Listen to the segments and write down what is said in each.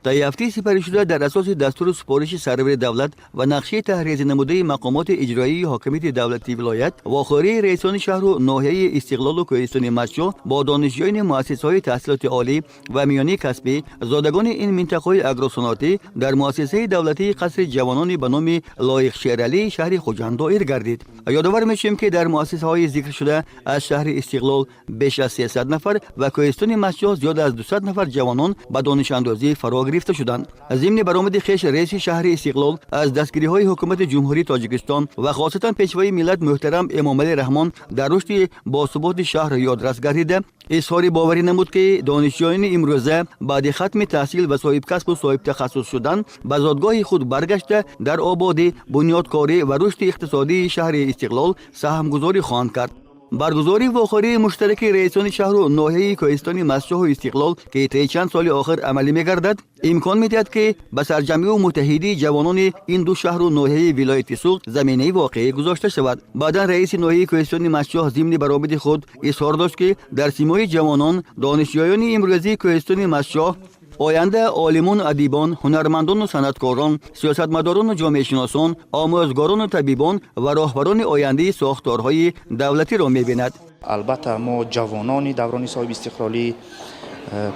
Таи ҳафтаи сипаришуда дар асоси дастуру супориши сарвари давлат ва нақшаи таҳризинамудаи мақомоти иҷроии ҳокимияти давлатии вилоят, вохӯрии раисони шаҳру ноҳияи Истиқлолу Кӯҳистони Мастчоҳ бо донишҷӯёни муассисаҳои таҳсилоти олӣ ва миёнии касбӣ, зодагони ин минтақаҳои агросаноатӣ, дар муассисаи давлатии Қасри ҷавонони ба номи Лоиқ Шералии шаҳри Хуҷанд доир гардид. Ёдовар мешавем, ки дар муассисаҳои зикршуда аз шаҳри Истиқлол беш аз 300 нафар ва Кӯҳистони Мастчоҳ зиёда аз 200 нафар ҷавонон ба донишандозӣ фаро гирифта шуданд. Зимни баромади хеш раиси шаҳри Истиқлол аз дастгириҳои ҳукумати Ҷумҳурии Тоҷикистон ва хосатан Пешвои миллат муҳтарам Эмомалӣ Раҳмон дар рушди босуботи шаҳр ёдрас гардида, изҳори боварӣ намуд, ки донишҷӯёни имрӯза баъди хатми таҳсил ва соҳибкасбу соҳибтахассус шудан ба зодгоҳи худ баргашта, дар ободӣ, бунёдкорӣ ва рушди иқтисодии шаҳри Истиқлол саҳмгузорӣ хоҳанд кард. Баргузории вохӯрии муштараки раисони шаҳру ноҳияи Кӯҳистони Мастчоҳу Истиқлол, ки таи чанд соли охир амалӣ мегардад, имкон медиҳад, ки ба сарҷамъиву муттаҳидии ҷавонони ин ду шаҳру ноҳияи вилояти Суғд заминаи воқеӣ гузошта шавад. Баъдан раиси ноҳияи Кӯҳистони Мастчоҳ зимни баромади худ изҳор дошт, ки дар симои ҷавонон, донишҷӯёни имрӯзии Кӯҳистони Мастчоҳ оянда олимону адибон, ҳунармандону санъаткорон, сиёсатмадорону ҷомеашиносон, омӯзгорону табибон ва роҳбарони ояндаи сохторҳои давлатиро мебинад. Албатта, мо, ҷавонони даврони соҳибистиқлолӣ,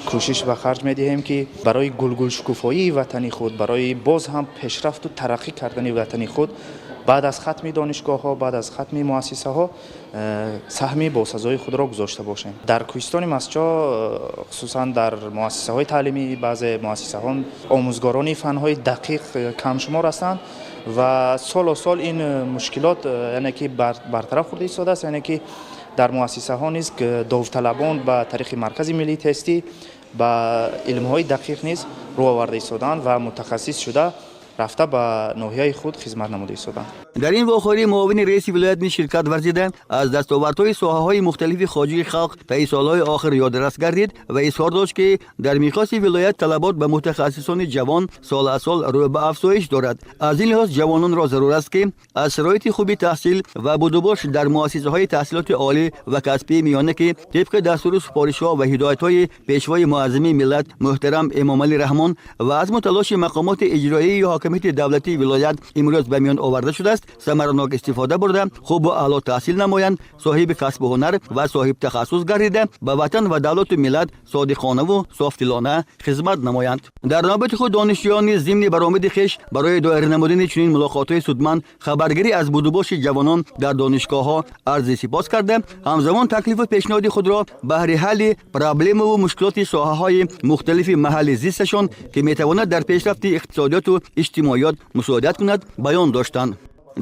кӯшиш ба харҷ медиҳем, ки барои гулгулшукуфоии ватани худ, барои боз ҳам пешрафту тараққӣ кардани ватани худ, баъд аз хатми донишгоҳҳо, баъд аз хатми муассисаҳо саҳми босазои худро гузошта бошем. Дар Кӯҳистони Мастчоҳ, хусусан дар муассисаҳои таълимӣ, баъзе муассисаҳо омӯзгорони фанҳои дақиқ камшумор ҳастанд ва соло сол ин мушкилот, яъне ки, бартараф хурда истодааст, яъне ки дар муассисаҳо низ довталабон ба тариқи Маркази миллии тестӣ ба илмҳои дақиқ низ рӯ оварда истодаанд ва мутахассис шуда рафта, ба ноҳияи худ хизмат намуда истодаанд. Дар ин вохӯрӣ муовини раиси вилоят низ ширкат варзида, аз дастовардҳои соҳаҳои мухталифи хоҷагии халқ таи солҳои охир ёдрас гардид ва изҳор дошт, ки дар миқёси вилоят талабот ба мутахассисони ҷавон сол аз сол рӯ ба афзоиш дорад. Аз ин лиҳоз ҷавононро зарур аст, ки аз шароити хуби таҳсил ва будубош дар муассисаҳои таҳсилоти олӣ ва касбии миёна, ки тибқи дастуру супоришҳо ва ҳидоятҳои Пешвои муаззами миллат муҳтарам Эмомалӣ Раҳмон ва азму талоши мақомоти иҷроии ҳокимияти давлатии вилоят имрӯз ба миён оварда шудааст, самаранок истифода бурда, хубу аъло таҳсил намоянд, соҳиби касбу ҳунар ва соҳибтахассус гардида, ба ватан ва давлату миллат содиқонаву софдилона хизмат намоянд. Дар навбати худ донишҷӯён низ зимни баромади хеш барои доир намудани чунин мулоқотҳои судманд, хабаргирӣ аз будубоши ҷавонон дар донишгоҳҳо арзи сипос карда, ҳамзамон таклифу пешниҳоди худро баҳри ҳалли проблемаву мушкилоти соҳаҳои мухталифи маҳалли зисташон, ки метавонад дар пешрафти иқтисодиёту иҷтимоиёт мусоидат кунад, баён доштанд.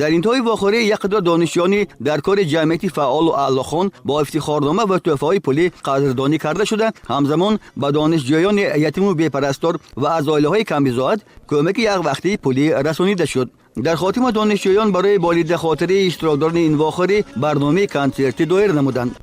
Дар интиҳои вохӯрӣ як қадар донишҷӯёни дар кори ҷамъиятӣ фаъолу аълохон бо ифтихорнома ва тӯҳфаҳои пулӣ қадрдонӣ карда шуда, ҳамзамон ба донишҷӯёни ятиму бепарастор ва аз оилаҳои камбизоат кӯмаки яквақтии пулӣ расонида шуд. Дар хотима донишҷӯён барои болида хотираи иштирокдорони ин вохӯрӣ барномаи консертӣ доир намуданд.